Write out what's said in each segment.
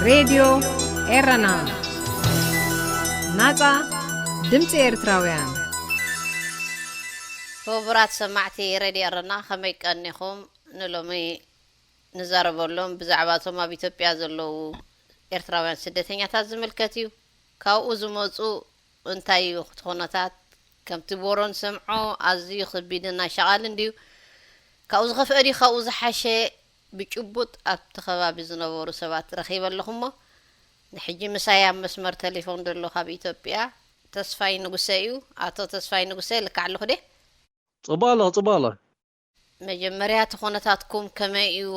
ሬድዮ ኤረና፣ ናጻ ድምጺ ኤርትራውያን። ክቡራት ሰማዕቲ ሬድዮ ኤረና፣ ከመይ ቀኒኹም? ንሎሚ ንዛረበሎም ብዛዕባ እቶም ኣብ ኢትዮጵያ ዘለዉ ኤርትራውያን ስደተኛታት ዝምልከት እዩ። ካብኡ ዝመጹ እንታይ እዩ እቲ ኩነታት? ከምቲ ቦሮ ንሰምዖ ኣዝዩ ከቢድን ኣሻቓልን ድዩ? ካብኡ ዝኸፍአ ድዩ? ካብኡ ዝሓሸ? ብጭቡጥ ኣብቲ ከባቢ ዝነበሩ ሰባት ረኺበ ኣለኹ እሞ፣ ንሕጂ ምሳይ ኣብ መስመር ቴሌፎን ዘሎ ካብ ኢትዮጵያ ተስፋይ ንጉሰ እዩ። ኣቶ ተስፋይ ንጉሰ፣ ልክዕ ኣለኹ ድየ? ጽቡቕ ኣለኹ፣ ጽቡቕ ኣለኹ። መጀመርያ እቲ ኩነታትኩም ከመይ እዩ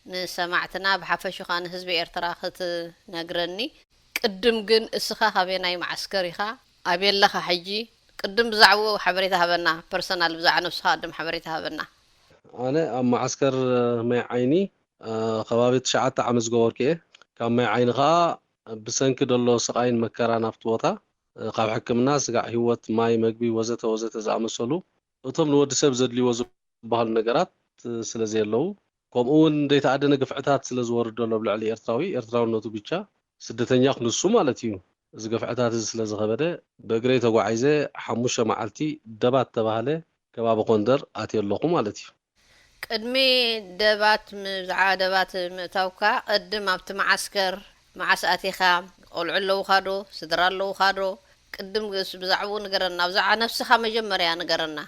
ንሰማዕትና፣ ብሓፈሹ ኸኣ ንህዝቢ ኤርትራ ክትነግረኒ። ቅድም ግን እስኻ ካበየናይ መዓስከር ኢኻ? ኣበይ ኣለኻ ሕጂ? ቅድም ብዛዕባኡ ሓበሬታ ሃበና፣ ፐርሰናል ብዛዕባ ነብስኻ ቅድም ሓበሬታ ሃበና። ኣነ ኣብ መዓስከር ማይ ዓይኒ፣ እ፣ ከባቢ ትሽዓተ ዓመት ዝገበርኩ እየ። ካብ ማይ ዓይኒ ኸኣ ብሰንኪ ደሎ ስቓይን መከራን ኣብቲ ቦታ፣ እ፣ ካብ ሕክምና፣ ስጋዕ ህይወት፣ ማይ፣ መግቢ ወዘተ ወዘተ ዝኣመሰሉ እቶም ንወዲ ሰብ ዘድልይዎ ዝበሃሉ ነገራት ስለ ዘየለዉ፣ ከምኡ እውን ዘይተኣደነ ግፍዕታት ስለ ዝወርድ ዘሎ ኣብ ልዕሊ ኤርትራዊ፣ ኤርትራውነቱ ብቻ ስደተኛ ክንሱ ማለት እዩ። እዚ ግፍዕታት እዚ ስለ ዝኸበደ፣ ብእግረይ ተጓዒዘ ሓሙሽተ መዓልቲ ደባት ተባህለ ከባቢ ኮንደር ኣትየ ኣለኹ ማለት እዩ። ቅድሚ ደባት፣ ብዛዕባ ደባት ምእታውካ ቅድም ኣብቲ መዓስከር መዓስ ኣቲኻ? ቆልዑ ኣለውኻ ዶ? ስድራ ኣለውኻ ዶ? ቅድም ብዛዕባኡ ንገረና፣ ብዛዕባ ነብስኻ መጀመርያ ንገረና።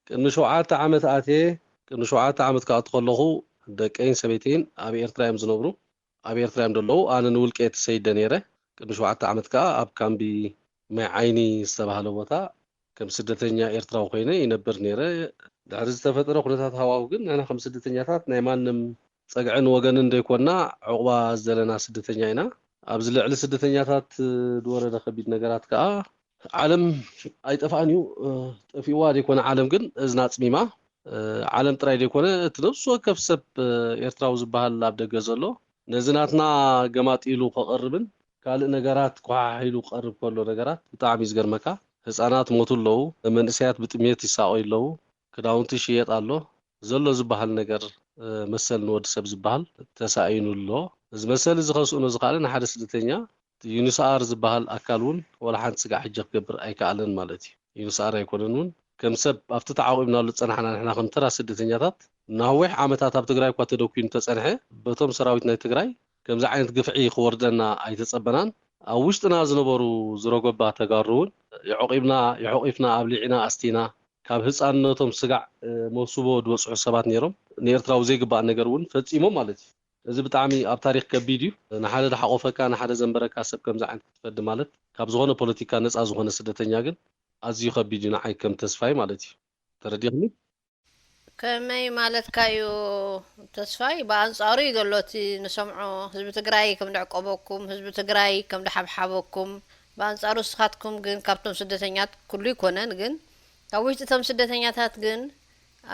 ቅድሚ ሸውዓተ ዓመት ኣትየ። ቅድሚ ሸውዓተ ዓመት ክኣቱ ከለኹ ደቀይን ሰበይተይን ኣብ ኤርትራ እዮም ዝነብሩ። ኣብ ኤርትራ እዮም ዘለዉ። ኣነ ንውልቀ ተሰይደ ነይረ። ቅድሚ ሸውዓተ ዓመት ከኣ ኣብ ካምቢ ማይ ዓይኒ ዝተባህለ ቦታ ከም ስደተኛ ኤርትራዊ ኮይነ ይነብር ነይረ። ድሕሪ ዝተፈጠረ ኩነታት ሃዋሁ ግን ንሕና ከም ስደተኛታት ናይ ማንም ጸግዕን ወገንን ዘይኮና፣ ዕቑባ ዝደለና ስደተኛ ኢና። ኣብዚ ልዕሊ ስደተኛታት ዝወረደ ከቢድ ነገራት ከኣ ዓለም ኣይጠፍኣን እዩ። እ፣ ጠፊእዋ ዘይኮነ ዓለም ግን እዝና ኣጽሚማ። እ፣ ዓለም ጥራይ ዘይኮነ እቲ ነብሲ ወከፍ ሰብ፣ እ፣ ኤርትራዊ ዝበሃል ኣብ ደገ ዘሎ ነዚ ናትና ገማጢሉ ከቕርብን ካልእ ነገራት ኮሓሒሉ ክቐርብ ከሎ ነገራት ብጣዕሚ እዩ ዝገርመካ። ህጻናት ሞቱ ኣለዉ፣ መንእሰያት ብጥሜት ይሳቐዩ ኣለዉ፣ ክዳውንቲ ይሽየጥ ኣሎ፣ ዘሎ ዝበሃል ነገር፣ እ፣ መሰል ንወዲ ሰብ ዝበሃል ተሳኢኑ ኣሎ። እዚ መሰል እዚ ከስእኖ ዝኸኣለ ንሓደ ስደተኛ ዩኒስኣር ዝበሃል ኣካል እውን ወላ ሓንቲ ስጋዕ ሕጂ ክገብር ኣይከኣለን ማለት እዩ። ዩኒስኣር ኣይኮነን እውን ከም ሰብ ኣብቲ ተዓቑብናሉ ዝጸናሕና ንሕና ከም ተራ ስደተኛታት ንነዊሕ ዓመታት ኣብ ትግራይ እኳ ተደኲኑ ተጸንሐ፣ በቶም ሰራዊት ናይ ትግራይ ከምዚ ዓይነት ግፍዒ ክወርደና ኣይተጸበናን። ኣብ ውሽጥና ዝነበሩ ዝረጎባ ተጋሩ እውን የዕቂብና፣ የሕቂፍና፣ ኣብሊዕና፣ ኣስቲና፣ ካብ ህጻንነቶም ስጋዕ፣ እ፣ መውስቦ ዝበጽሑ ሰባት ነይሮም። ንኤርትራዊ ዘይግባእ ነገር እውን ፈጺሞም ማለት እዩ። እዚ ብጣዕሚ ኣብ ታሪኽ ከቢድ እዩ። ንሓደ ዝሓቆፈካ፣ ንሓደ ዘንበረካ ሰብ ከምዚ ዓይነት ክትፈዲ ማለት፣ ካብ ዝኾነ ፖለቲካ ነጻ ዝኾነ ስደተኛ ግን ኣዝዩ ከቢድ እዩ፣ ንዓይ ከም ተስፋይ ማለት እዩ። ተረዲእክኒ? ከመይ ማለትካ እዩ ተስፋይ? ብኣንጻሩ እዩ ዘሎ እቲ ንሰምዖ፣ ህዝቢ ትግራይ ከም ደዕቆበኩም፣ ህዝቢ ትግራይ ከም ደሓብሓበኩም። ብኣንጻሩ ንስኻትኩም ግን ካብቶም ስደተኛት፣ ኩሉ ይኮነን ግን፣ ካብ ውሽጢ እቶም ስደተኛታት ግን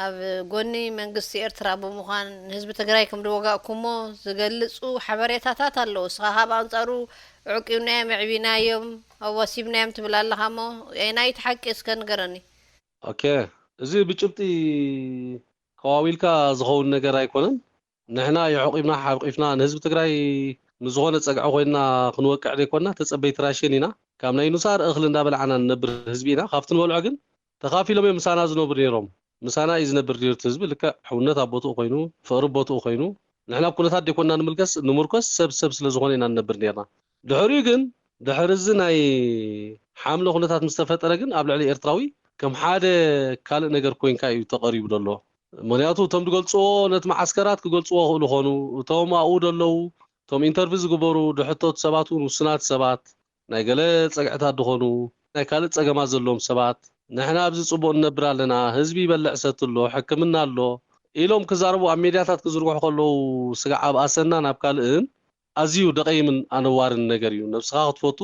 ኣብ ጎኒ መንግስቲ ኤርትራ ብምዃን ንህዝቢ ትግራይ ከም ዝወጋእኩሞ ዝገልጹ ሓበሬታታት ኣለዉ። እስኻ ካብ ኣንጻሩ ዕቂብናዮም፣ ኣዕቢናዮም፣ ኣዋሲብናዮም ትብል ኣለኻ እሞ፣ ኣየናይ እቲ ሓቂ እስከ ንገረኒ። ኦኬ፣ እዚ ብጭብጢ ከዋዊልካ ዝኸውን ነገር ኣይኮነን። ንሕና የዕቂብና ሓቂፍና ንህዝቢ ትግራይ ምስ ዝኾነ ጸግዒ ኮይንና ክንወቅዕ ዘይኮንና ተጸበይቲ ራሽን ኢና። ካብ ናይ ዩኒስኣር እኽሊ እንዳበላዕና ንነብር ህዝቢ ኢና። ካብቲ ንበልዖ ግን ተኻፊሎም እዮም ምሳና ዝነብሩ ነይሮም። ምሳና እዩ ዝነብር ነይሩ እቲ ህዝቢ። ልክዕ ሕውነት ኣብ ቦትኡ ኮይኑ፣ ፍቕሪ ኣብ ቦትኡ ኮይኑ፣ ንሕና ኣብ ኩነታት ዘይኮንና ንምልከስ፣ ንምርኮስ ሰብ ሰብ ስለ ዝኾነ ኢና ንነብር ነይርና። ድሕሪኡ ግን፣ ድሕሪ እዚ ናይ ሓምለ ኩነታት ምስ ተፈጠረ ግን ኣብ ልዕሊ ኤርትራዊ ከም ሓደ ካልእ ነገር ኮይንካ እዩ ተቐሪቡ ዘሎ። ምኽንያቱ እቶም ዝገልጽዎ ነቲ መዓስከራት ክገልጽዎ ይኽእሉ ኾኑ፣ እቶም ኣብኡ ዘለዉ፣ እቶም ኢንተርቪው ዝግበሩ ድሕቶት ሰባት እውን ውሱናት ሰባት፣ ናይ ገለ ጸግዕታት ድኾኑ፣ ናይ ካልእ ጸገማት ዘለዎም ሰባት፣ ንሕና ኣብዚ ጽቡቕ ንነብር ኣለና፣ ህዝቢ ይበልዕ ሰቲ ኣሎ፣ ሕክምና ኣሎ ኢሎም ክዛረቡ ኣብ ሜድያታት ክዝርግሑ ከለዉ ስጋዕ ኣብ ኣሰናን ኣብ ካልእን ኣዝዩ ደቐይምን ኣነዋርን ነገር እዩ። ነብስኻ ክትፈቱ፣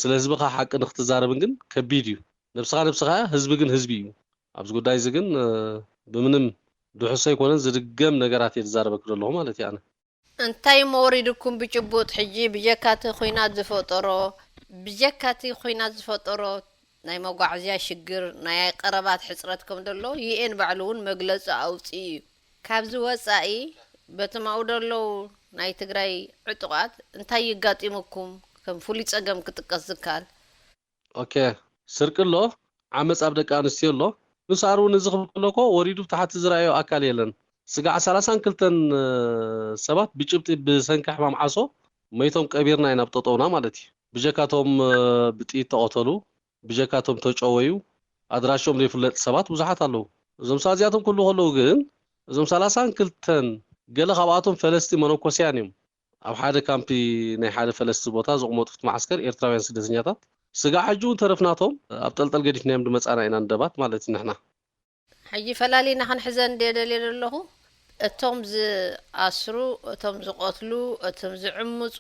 ስለ ህዝብኻ ሓቂ ንክትዛረብን ግን ከቢድ እዩ። ነብስኻ ነብስኻ እያ፣ ህዝቢ ግን ህዝቢ እዩ። ኣብዚ ጉዳይ እዚ ግን፣ እ፣ ብምንም ድሑስ ኣይኮነን፣ ዝድገም ነገራት እየ ዝዛረበኪ ዘለኹ ማለት እየ ኣነ። እንታይ እሞ ወሪድኩም ብጭቡጥ ሕጂ ብጀካቲ ኹናት ዝፈጠሮ፣ ብጀካቲ ኹናት ዝፈጠሮ ናይ መጓዓዝያ ሽግር፣ ናይ ቀረባት ሕጽረት ከም ዘሎ ዩ ኤን ባዕሉ እውን መግለጺ ኣውጺኡ እዩ። ካብዚ ወጻኢ በቶም ኣብኡ ዘለዉ ናይ ትግራይ ዕጡቓት እንታይ ይጋጢሙኩም? ከም ፍሉይ ጸገም ክጥቀስ ዝከኣል። ኦኬ፣ ስርቂ ኣሎ፣ ዓመፅ ኣብ ደቂ ኣንስትዮ ኣሎ። ንሳር እውን እዚ ክብል ከለኮ ወሪዱ ብታሕቲ ዝረኣዮ ኣካል የለን። ስጋዕ ሰላሳን ክልተን ሰባት ብጭብጢ ብሰንኪ ሕማም ዓሶ መይቶም ቀቢርና ኢና ብጠጠውና ማለት እዩ። ብጀካቶም ብጥይት ተቐተሉ፣ ብጀካቶም ተጨወዩ፣ ኣድራሾም ዘይፍለጥ ሰባት ብዙሓት ኣለዉ። እዞም ሰባት እዚኣቶም ክህሉ ከለዉ ግን እዞም ሰላሳን ክልተን ገለ ካብኣቶም ፈለስቲ መነኮስያን እዮም። ኣብ ሓደ ካምፒ ናይ ሓደ ፈለስቲ ቦታ ዝቕመጡ ኣብቲ መዓስከር ኤርትራውያን ስደተኛታት ስጋዕ ሕጂ እውን ተረፍናቶም ኣብ ጠልጠል ገዲፍናዮም ድመጻና ኢና ንደባት ማለት እዩ ንሕና። ሕጂ ፈላሊና ክንሕዘን ድየ ደልየ ዘለኹ። እቶም ዝኣስሩ፣ እቶም ዝቐትሉ፣ እቶም ዝዕምፁ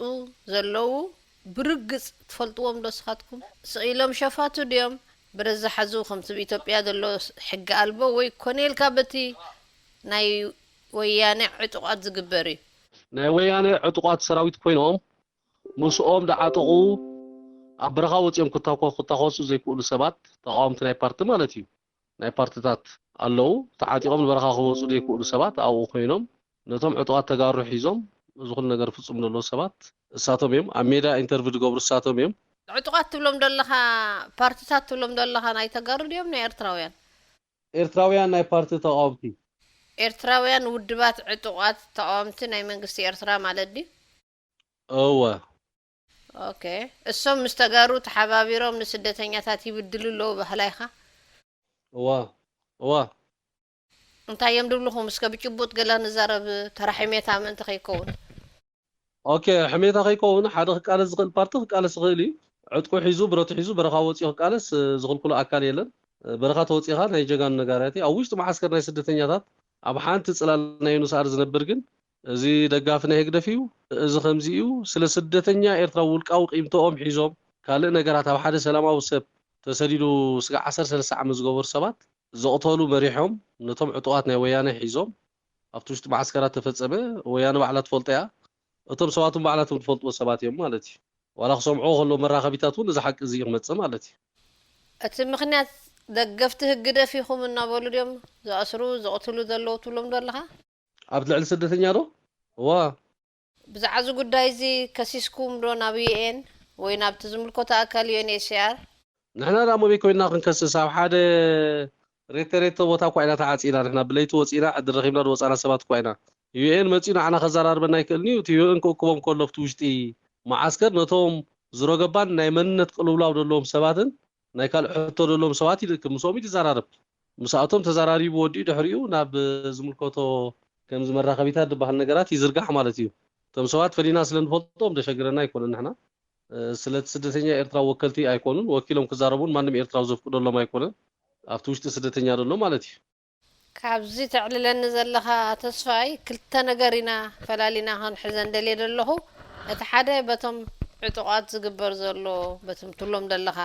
ዘለዉ ብርግጽ ትፈልጥዎም ዶ ስኻትኩም? ስቕ ኢሎም ሸፋቱ ድዮም? ብረት ዝሓዙ ከምቲ ኣብ ኢትዮጵያ ዘሎ ሕጊ ኣልቦ ወይ ኮነ ኢልካ በቲ ናይ ወያነ ዕጡቓት ዝግበር እዩ? ናይ ወያነ ዕጡቓት ሰራዊት ኮይኖም ምስኦም ዝዓጠቑ ኣብ በረኻ ወፂኦም ክታኮ ክታኮሱ ዘይክእሉ ሰባት ተቃወምቲ ናይ ፓርቲ ማለት እዩ። ናይ ፓርትታት ኣለዉ ተዓጢቖም ንበረኻ ክወፁ ዘይክእሉ ሰባት ኣብኡ ኮይኖም ነቶም ዕጡቓት ተጋሩ ሒዞም እዚ ኩሉ ነገር ፍፁም ዘለዉ ሰባት እሳቶም እዮም። ኣብ ሜዳ ኢንተርቪው ዝገብሩ እሳቶም እዮም። ዕጡቓት ትብሎም ዘለኻ ፓርትታት ትብሎም ዘለኻ ናይ ተጋሩ ድዮም ናይ ኤርትራውያን? ኤርትራውያን ናይ ፓርቲ ተቃወምቲ። ኤርትራውያን ውድባት ዕጡቓት ተቃወምቲ ናይ መንግስቲ ኤርትራ ማለት ድዩ? እወ። ኦኬ። እሶም ምስ ተጋሩ ተሓባቢሮም ንስደተኛታት ይብድሉ ኣለዉ ባህላይኻ? እዋ እዋ። እንታይ እዮም ድብልኹም? እስከ ብጭቡጥ ገለ ንዛረብ፣ ተራ ሕሜታ ምእንቲ ከይከውን። ኦኬ፣ ሕሜታ ከይከውን ሓደ ክቃለስ ዝኽእል ፓርቲ ክቃለስ ይኽእል እዩ። ዕጥቁ ሒዙ ብረቱ ሒዙ በረኻ ወፂኡ ክቃለስ ዝኽልክሎ ኣካል የለን። በረኻ ተወፂኻ ናይ ጀጋኑ ነጋርያት ኣብ ውሽጢ መዓስከር ናይ ስደተኛታት ኣብ ሓንቲ ፅላል ናይ ዩኑስ ኣር ዝነብር ግን እዚ ደጋፊ ናይ ህግደፍ እዩ፣ እዚ ከምዚ እዩ፣ ስለ ስደተኛ ኤርትራ ውልቃዊ ቂምቶኦም ሒዞም ካልእ ነገራት ኣብ ሓደ ሰላማዊ ሰብ ተሰዲዱ ስጋዕ ዓሰርተ ሰለስተ ዓመት ዝገበሩ ሰባት ዘቕተሉ መሪሖም ነቶም ዕጡቓት ናይ ወያነ ሒዞም ኣብቲ ውሽጢ መዓስከራት ተፈጸመ። ወያነ ባዕላ ትፈልጦ እያ። እቶም ሰባት እውን ባዕላቶም ዝፈልጥዎ ሰባት እዮም ማለት እዩ። ዋላ ክሰምዕዎ ከለዉ መራኸቢታት እውን እዚ ሓቂ እዚ እዩ ክመጽእ ማለት እዩ። እቲ ምኽንያት ደገፍቲ ህግደፍ ኢኹም እናበሉ ድዮም ዝኣስሩ ዝቕትሉ ዘለዉ ትብሎም ዶ ኣለኻ? ኣብ ልዕሊ ስደተኛ ዶ? እዋ። ብዛዕባ እዚ ጉዳይ እዚ ከሲስኩም ዶ ናብ ዩ ኤን ወይ ናብቲ ዝምልከቶ ኣካል ዩ ኤን ኤች ሲ ኣር? ንሕና ደኣ መበይ ኮይንና ክንከስስ? ኣብ ሓደ ሬተ ሬቶ ቦታ እኳ ኢና ተዓጺና። ንሕና ብለይቲ ወጺና ዕድል ረኺብና ዝወጻና ሰባት እኳ ኢና። ዩ ኤን መጺኡ ንዓና ከዘራርበና ኣይክእልን እዩ። እቲ ዩ ኤን ክእክቦም ከሎ ኣብቲ ውሽጢ መዓስከር ነቶም ዝሮገባን ናይ መንነት ቅልውላው ዘለዎም ሰባትን ናይ ካልእ ሕቶ ዘለዎም ሰባት ይልእክብ፣ ምስኦም እዩ ዝዘራረብ። ምስኣቶም ተዘራሪቡ ወዲኡ ድሕሪኡ ናብ ዝምልከቶ ከምዚ መራኸቢታት ዝበሃል ነገራት ይዝርጋሕ ማለት እዩ። እቶም ሰባት ፈሊና ስለ ንፈልጦም ደሸግረና ኣይኮነን። ንሕና ስለቲ ስደተኛ ኤርትራ ወከልቲ ኣይኮኑን፣ ወኪሎም ክዛረቡን ማንም ኤርትራዊ ዘፍቅደሎም ኣይኮነን። ኣብቲ ውሽጢ ስደተኛ ዘሎ ማለት እዩ። ካብዚ ተዕልለኒ ዘለኻ ተስፋይ ክልተ ነገር ኢና ፈላሊና ክንሕዘን ደልየ ዘለኹ። እቲ ሓደ በቶም ዕጡቓት ዝግበር ዘሎ በቶም ትብሎም ዘለኻ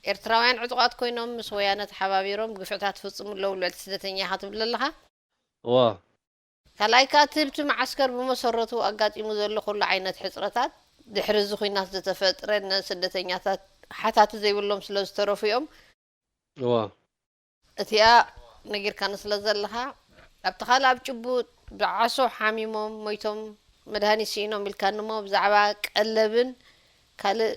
ኤርትራውያን ዕጡቓት ኮይኖም ምስ ወያነ ተሓባቢሮም ግፍዕታት ይፍጽሙ ኣለዉ ልዕሊ ስደተኛ ኢኻ ትብል ዘለኻ። እዋ ካልኣይ ከኣ እቲ ብቲ መዓስከር ብመሰረቱ ኣጋጢሙ ዘሎ ኩሉ ዓይነት ሕጽረታት ድሕሪ እዚ ኲናት ዝተፈጥረ ንስደተኛታት ሓታቲ ዘይብሎም ስለ ዝተረፉ እዮም። እዋ እቲኣ ነጊርካኒ ስለ ዘለኻ ኣብቲ ካልእ ኣብ ጭቡጥ ብዓሶ ሓሚሞም ሞይቶም መድሃኒት ስኢኖም ኢልካኒ እሞ ብዛዕባ ቀለብን ካልእ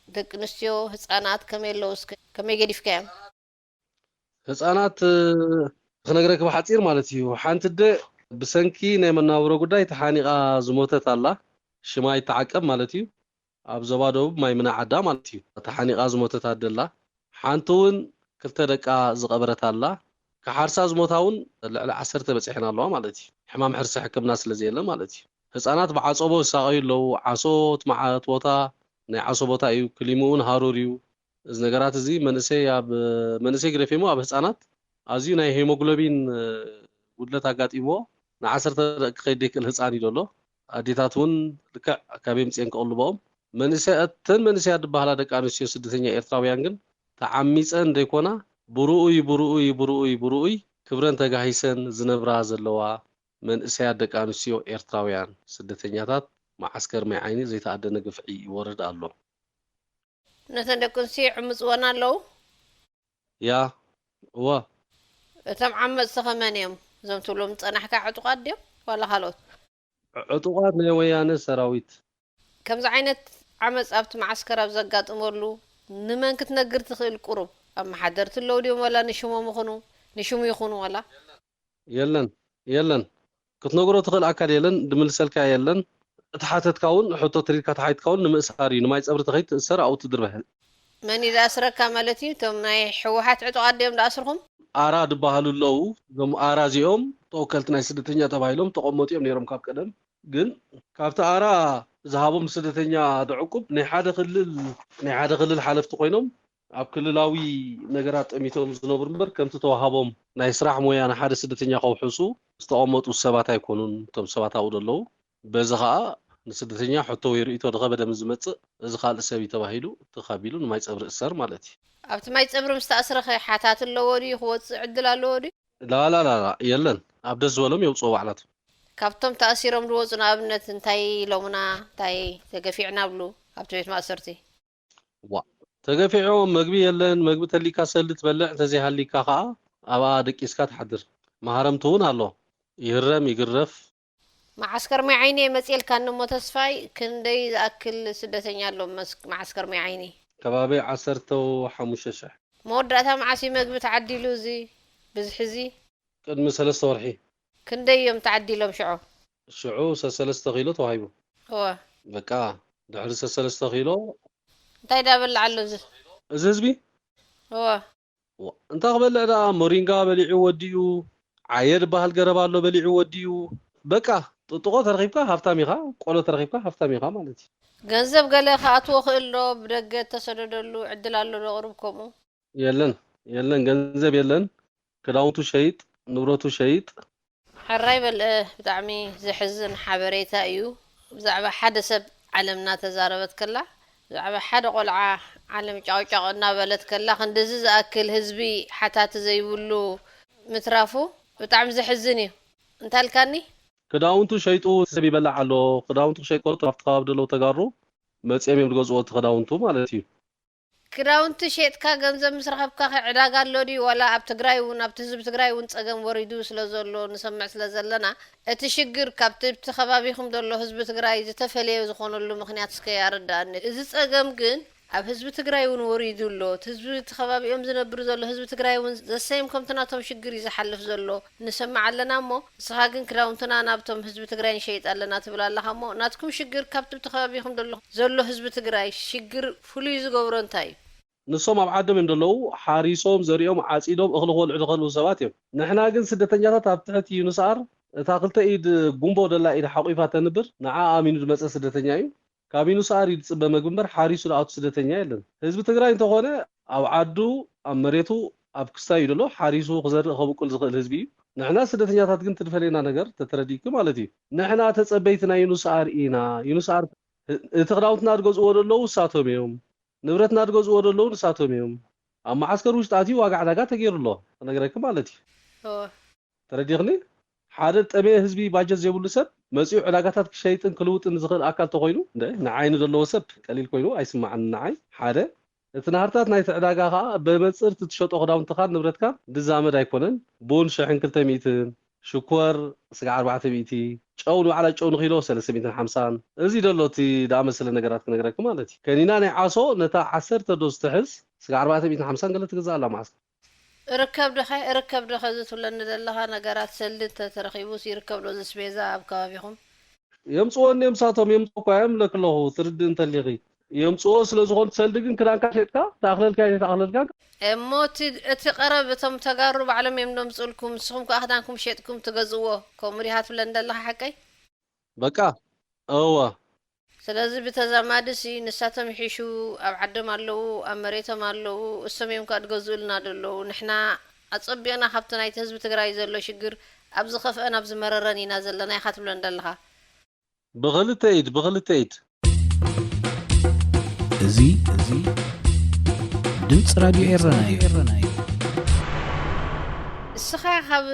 ደቂ ኣንስትዮ ህፃናት ከመይ ኣለዉ እስከ ከመይ ገዲፍካዮም? ህፃናት ክነግረኪ ብሓፂር ማለት እዩ። ሓንቲ ኣደ ብሰንኪ ናይ መናብሮ ጉዳይ ተሓኒቓ ዝሞተት ኣላ። ሽማ ይተዓቀብ ማለት እዩ። ኣብ ዞባ ደቡብ ማይ ምና ዓዳ ማለት እዩ። ተሓኒቓ ዝሞተት ኣደ ኣላ። ሓንቲ እውን ክልተ ደቃ ዝቐበረት ኣላ። ክሓርሳ ዝሞታ እውን ልዕሊ ዓሰርተ በፂሐን ኣለዋ ማለት እዩ። ሕማም ሕርሲ ሕክምና ስለ ዘየለ ማለት እዩ። ህፃናት ብዓፀቦ ይሳቐዩ ኣለዉ። ዓሶ እቲ መዓት ቦታ ናይ ዓሶ ቦታ እዩ። ክሊምኡ እውን ሃሩር እዩ። እዚ ነገራት እዚ መንእሰይ ኣብ መንእሰይ ግደፊ እሞ ኣብ ህፃናት ኣዝዩ ናይ ሄሞግሎቢን ጉድለት ኣጋጢምዎ ንዓሰርተ ደቂ ከይድ ዘይክእል ህፃን እዩ ዘሎ። ኣዴታት እውን ልክዕ ካበይ ምፅኤን ክቕልበኦም መንእሰያት እተን መንእሰያት ዝበሃላ ደቂ ኣንስትዮ ስደተኛ ኤርትራውያን ግን ተዓሚፀን ዘይኮና ብርኡይ ብርኡይ ብርኡይ ብርኡይ ክብረን ተጋሂሰን ዝነብራ ዘለዋ መንእሰያት ደቂ ኣንስትዮ ኤርትራውያን ስደተኛታት መዓስከር ማይ ዓይኒ ዘይተኣደነ ግፍዒ ይወርድ ኣሎ። ነተን ደቂ ኣንስትዮ ይዕምፅወን ኣለዉ? ያ እወ። እቶም ዓመፅቲ ከ መን እዮም? እዞም ትብሎም ዝፀናሕካ ዕጡቓት ድዮም ዋላ ካልኦት? ዕጡቓት ናይ ወያነ ሰራዊት። ከምዚ ዓይነት ዓመፅ ኣብቲ መዓስከር ኣብ ዘጋጥመሉ ንመን ክትነግር ትኽእል? ቁሩብ ኣመሓደርቲ ኣለዉ ድዮም? ዋላ ንሽሞም ይኹኑ ንሽሙ ይኹኑ ዋላ የለን የለን ክትነግሮ ትኽእል ኣካል የለን፣ ድምልሰልካ የለን። እተሓተትካ እውን ሕቶ ትሪድካ ተሓቲትካ እውን ንምእሳር እዩ። ንማይ ፀብሪ ተኸይድ ትእሰር ኣብኡ ትድርበ። መን እዩ ዝኣስረካ ማለት እዩ? እቶም ናይ ህወሓት ዕጡቓት ድዮም ዝኣስርኹም? ኣራ ድበሃሉ ኣለዉ። እዞም ኣራ እዚኦም ተወከልቲ ናይ ስደተኛ ተባሂሎም ተቐመጡ እዮም ነይሮም ካብ ቀደም። ግን ካብቲ ኣራ ዝሃቦም ስደተኛ ድዕቁብ ናይ ሓደ ክልል ናይ ሓደ ክልል ሓለፍቲ ኮይኖም ኣብ ክልላዊ ነገራት ጠሚቶም ዝነብሩ እምበር ከምቲ ተዋሃቦም ናይ ስራሕ ሞያ ንሓደ ስደተኛ ከውሕሱ ዝተቐመጡ ሰባት ኣይኮኑን እቶም ሰባት ኣብኡ ዘለዉ። በዚ ኸኣ ንስደተኛ ሕቶ ወይ ርእይቶ ዝኸበደ ምስ ዝመጽእ እዚ ካልእ ሰብ እዩ ተባሂሉ ትኽ ኣቢሉ ንማይ ጸብሪ እሰር ማለት እዩ። ኣብቲ ማይ ጸብሪ ምስ ተኣስረ ኸ ሓታት ኣለዎ ድዩ? ክወጽእ ዕድል ኣለዎ ድዩ? ላላላላ የለን። ኣብ ደስ ዝበሎም የውጽኦ ባዕላቶም። ካብቶም ተኣሲሮም ዝወጹ ንኣብነት እንታይ ኢሎምና እንታይ ተገፊዕና ብሉ ኣብቲ ቤት ማእሰርቲ? ዋ ተገፊዖም መግቢ የለን። መግቢ ተሊካ ሰልዲ ትበልዕ እንተዘይሃሊካ ከኣ ኣብኣ ደቂስካ ትሓድር። ማህረምቲ እውን ኣሎ። ይህረም ይግረፍ። መዓስከር ማይ ዓይኒ እየ መፅኤልካኒ እሞ ተስፋይ ክንደይ ዝኣክል ስደተኛ ኣሎ መስ- መዓስከር ማይ ዓይኒ? ከባቢ ዓሰርተ ሓሙሽተ ሽሕ። መወዳእታ መዓስ እዩ መግቢ ተዓዲሉ እዚ ብዝሒ እዚ? ቅድሚ ሰለስተ ወርሒ። ክንደይ እዮም ተዓዲሎም ሽዑ? ሽዑ ሰሰለስተ ኪሎ ተዋሂቡ። እወ። በቃ ድሕሪ ሰሰለስተ ኪሎ። እንታይ ዳ በልዕ ኣሎ እዚ? እዚ ህዝቢ? እወ። ዋ፣ እንታይ ክበልዕ ደኣ ሞሪንጋ በሊዑ ወዲኡ። ዓየ ዝበሃል ገረብ ኣሎ በሊዑ ወዲኡ። በቃ ጥጥቖ ተረኺብካ ሃፍታም ኢኻ፣ ቆሎ ተረኺብካ ሃፍታም ኢኻ ማለት እዩ። ገንዘብ ገለ ክኣትዎ ክእል ዶ? ብደገ እተሰደደሉ ዕድል ኣሎ ዶ ቅሩብ ከምኡ? የለን የለን ገንዘብ የለን። ክዳውንቱ ሸይጥ፣ ንብረቱ ሸይጥ። ሕራይ በል ብጣዕሚ ዘሕዝን ሓበሬታ እዩ። ብዛዕባ ሓደ ሰብ ዓለም እናተዛረበት ከላ ብዛዕባ ሓደ ቆልዓ ዓለም ጫቕጫቕ እናበለት ከላ ክንድዚ ዝኣክል ህዝቢ ሓታቲ ዘይብሉ ምትራፉ ብጣዕሚ ዘሕዝን እዩ። እንታልካኒ? ክዳውንቱ ሸይጡ ሰብ ይበልዕ ኣሎ። ክዳውንቱ ክሸይጥ ከሎ ኣብቲ ከባቢ ዘለዉ ተጋሩ መፅኦም እዮም ዝገዝእዎ እቲ ክዳውንቱ ማለት እዩ። ክዳውንቲ ሼጥካ ገንዘብ ምስ ረኸብካ ኸ ዕዳጋ ኣሎ ድዩ ዋላ ኣብ ትግራይ እውን ኣብቲ ህዝቢ ትግራይ እውን ፀገም ወሪዱ ስለ ዘሎ ንሰምዕ ስለ ዘለና እቲ ሽግር ካብቲ ብቲ ከባቢኹም ዘሎ ህዝቢ ትግራይ ዝተፈለየ ዝኾነሉ ምኽንያት እስከ ኣረድኣኒ። እዚ ፀገም ግን ኣብ ህዝቢ ትግራይ እውን ወሪዱ ኣሎ። እቲ ህዝቢ እቲ ከባቢኦም ዝነብር ዘሎ ህዝቢ ትግራይ እውን ዘሰይም ከምቲ ናቶም ሽግር እዩ ዝሓልፍ ዘሎ። ንሰምዕ ኣለና እሞ ንስኻ ግን ክዳውንትና ናብቶም ህዝቢ ትግራይ ንሸይጥ ኣለና ትብል ኣለኻ እሞ ናትኩም ሽግር ካብቲ ብቲ ከባቢኹም ደሎ ዘሎ ህዝቢ ትግራይ ሽግር ፍሉይ ዝገብሮ እንታይ እዩ? ንሶም ኣብ ዓዶም እዮም ዘለዉ፣ ሓሪሶም፣ ዘሪኦም፣ ዓፂዶም፣ እኽሊ ክበልዑ ዝኸልኡ ሰባት እዮም። ንሕና ግን ስደተኛታት ኣብ ትሕቲ ዩንስኣር እታ ክልተ ኢድ ጉምቦ ደላ ኢድ ሓቑፋ ተንብር ንዓ ኣሚኑ ዝመፀ ስደተኛ እዩ። ካብ ዩንስኣር እዩ ዝፅበ መግቢ እምበር ሓሪሱ ዝኣቱ ስደተኛ የለን። ህዝቢ ትግራይ እንተኾነ ኣብ ዓዱ ኣብ መሬቱ ኣብ ክስታይ እዩ ዘሎ ሓሪሱ ክዘርእ ከብቁል ዝኽእል ህዝቢ እዩ። ንሕና ስደተኛታት ግን ትድፈለየና ነገር ተተረዲእኪ ማለት እዩ። ንሕና ተፀበይቲ ናይ ዩንስኣር ኢና። ዩንስኣር እቲ ክዳውንትና ዝገዝእዎ ዘለዉ እሳቶም እዮም። ንብረትና ዝገዝእዎ ዘለዉ ንሳቶም እዮም። ኣብ መዓስከር ውሽጢ ኣትዩ ዋጋ ዕዳጋ ተገይሩ ኣሎ ክነግረኪ ማለት እዩ። ተረዲኽኒ? ሓደ ዝጠመየ ህዝቢ ባጀት ዘይብሉ ሰብ መፂኡ ዕዳጋታት ክሸይጥን ክልውጥን ዝኽእል ኣካል ተኾይኑ እንደ ንዓይኒ ዘለዎ ሰብ ቀሊል ኮይኑ ኣይስማዓንን ንዓይ ሓደ እቲ ናህርታት ናይቲ ዕዳጋ ኸኣ ብመንፅር እቲ ትሸጦ ክዳውንትኻን ንብረትካን ድዛመድ ኣይኮነን። ቡን ሽሕን ክልተ ሚእትን፣ ሽኮር ስጋዕ ኣርባዕተ ሚእቲ፣ ጨው ንባዕላ ጨው ንኺሎ ሰለስተ ሚእትን ሓምሳን። እዚ ደሎ እቲ ዝኣመሰለ ነገራት ክነግረኪ ማለት እዩ። ከኒና ናይ ዓሶ ነታ ዓሰርተ ዶ ዝተሕዝ ስጋዕ ኣርባዕተ ሚእትን ሓምሳን ገለ ትግዛእ ኣላ መዓስ። እርከብ ዶኸ እርከብ ዶኸ እዚ ትብለኒ ዘለኻ ነገራት ሰልዲ እንተተረኺቡስ ይርከብ ዶ እዚ ስቤዛ ኣብ ከባቢኹም? የምፅዎ እንድዮም ምሳቶም የምፅዎ እኳ እዮም ለክለኹ ትርድእ እንተሊኺ የምፅዎ ስለዝኾኑ ሰልዲ ግን ክዳንካ ሸጥካ ተኣኽለልካ ተኣኽለልካ እሞ እቲ እቲ ቀረብ እቶም ተጋሩ ባዕሎም እዮም ደምፅልኩም ንስኹም ከዓ ክዳንኩም ሸጥኩም ትገዝእዎ ከምኡ ዲኻ ትብለኒ ዘለኻ ሓቀይ በቃ እወ ስለዚ ብተዛማዲ ሲ ንሳቶም ይሕሹ ኣብ ዓዶም ኣለዉ ኣብ መሬቶም ኣለዉ እሶም እዮም ከዓ ዝገዝኡልና ዘለዉ ንሕና ኣፀቢቕና ካብቲ ናይቲ ህዝቢ ትግራይ ዘሎ ሽግር ኣብ ዝኸፍአን ኣብ ዝመረረን ኢና ዘለና ኢኻ ትብለኒ ዘለኻ ብኽልተ ኢድ ብኽልተ ኢድ። እዚ እዚ ድምፂ ራድዮ ኤረና እዩ። እስኻ ካብ